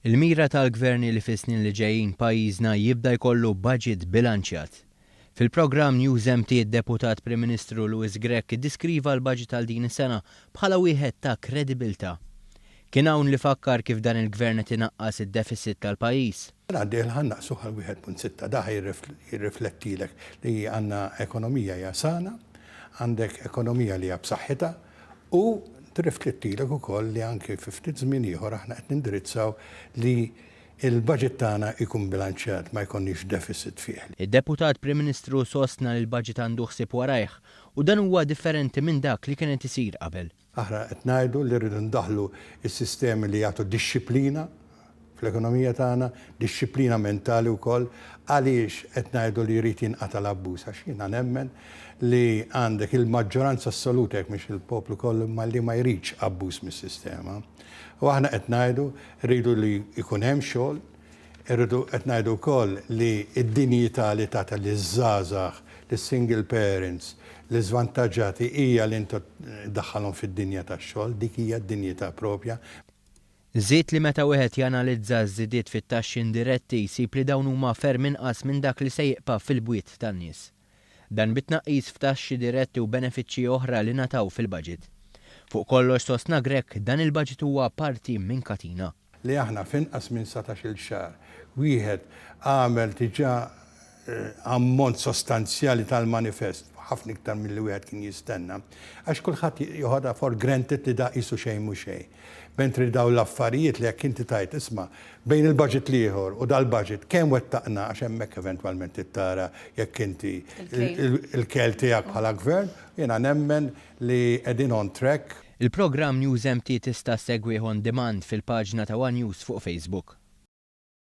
Il-mira tal-Gvern hi li fis-snin li ġejjin pajjiżna jibda jkollu baġit bilanċjat. Fil-programm News MT id-Deputat Prim Ministru Louis Grech iddiskriva l-baġit għal din is-sena bħala wieħed ta' kredibilità. Kien hawn li fakkar kif dan il-Gvern qed inaqqas id-deficit tal-pajjiż. Sena d-dieħla ħa nnaqqsuh għal 1.6. Dan ħa jirriflettilek li għandna ekonomija hija sana, għandek ekonomija li hija b'saħħitha u tirriflettilek ukoll li anki fi ftit żmien ieħor aħna qed nindirizzaw li l-budget tagħna jkun bilanċjat, ma jkollniex deficit fih. Id-Deputat Prim Ministru sostna li l-budget għandu ħsieb warajh u dan huwa differenti minn dak li kien qed isir qabel. Aħna qed ngħidu li rridu ndaħħlu s-sistemi li jagħtu dixxiplina fl-ekonomija tagħna, dixxiplina mentali wkoll. Għaliex qed ngħidu li jrid jinqata' l-abbuż? Għax jiena nemmen li għandek il-maġġoranza assoluta, jekk mhix il-poplu kollu, imma li ma jridx abbuż mis-sistema. U aħna qed ngħidu rridu li jkun hemm xogħol, irridu qed ngħidu wkoll li d-dinjità li tagħti liż-żgħażagħ, lis-single parents, l-iżvantaġġati hija li inti ddaħħalhom fid-dinja tax-xogħol, dik hija d-dinjità propja. Żied li meta wieħed janalizza ż-żidiet fit-taxxi indiretti jsib li dawn huma ferm inqas minn dak li se jibqa' fil-bwiet tan-nies. Dan bi tnaqqis f'taxxi diretti u benefiċċji oħra li ngħataw fil-baġit. Fuq kollox, sostna Grech, dan il-baġit huwa parti minn katina. Li aħna f'inqas minn satax-il xahar wieħed għamel diġà ammont sostanzjali tal-manifest, ħafna iktar milli wieħed kien jistenna, għax kulħadd joħodha for granted li da qisu xejn mhu xejn. Mentri dawn l-affarijiet li jekk inti tgħid, isma', bejn il-budget l-ieħor u dal-budget kemm wettaqna għax hemmhekk eventwalment trid tara jekk inti il-kell tiegħek bħala gvern, jiena nemmen li qegħdin on track. Il-programm News MT tista' ssegwih on demand fil-paġna ta' one News fuq Facebook.